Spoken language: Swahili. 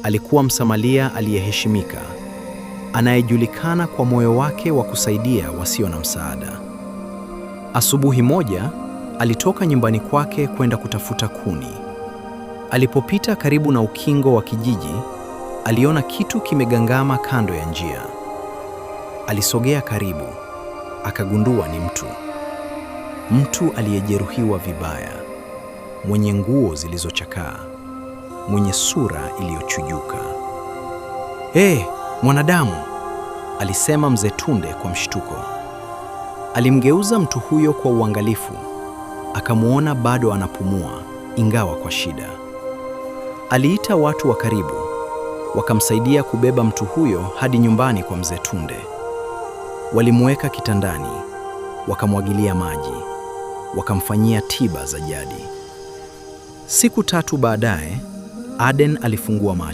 Alikuwa Msamaria aliyeheshimika, anayejulikana kwa moyo wake wa kusaidia wasio na msaada. Asubuhi moja, alitoka nyumbani kwake kwenda kutafuta kuni. Alipopita karibu na ukingo wa kijiji, aliona kitu kimegangama kando ya njia. Alisogea karibu, akagundua ni mtu. Mtu aliyejeruhiwa vibaya, mwenye nguo zilizochakaa, mwenye sura iliyochujuka. "Hey, mwanadamu!" alisema mzee Tunde kwa mshtuko. Alimgeuza mtu huyo kwa uangalifu, akamwona bado anapumua, ingawa kwa shida. Aliita watu wa karibu, wakamsaidia kubeba mtu huyo hadi nyumbani kwa mzee Tunde. Walimweka kitandani, wakamwagilia maji, wakamfanyia tiba za jadi. Siku 3 baadaye, Aden alifungua macho.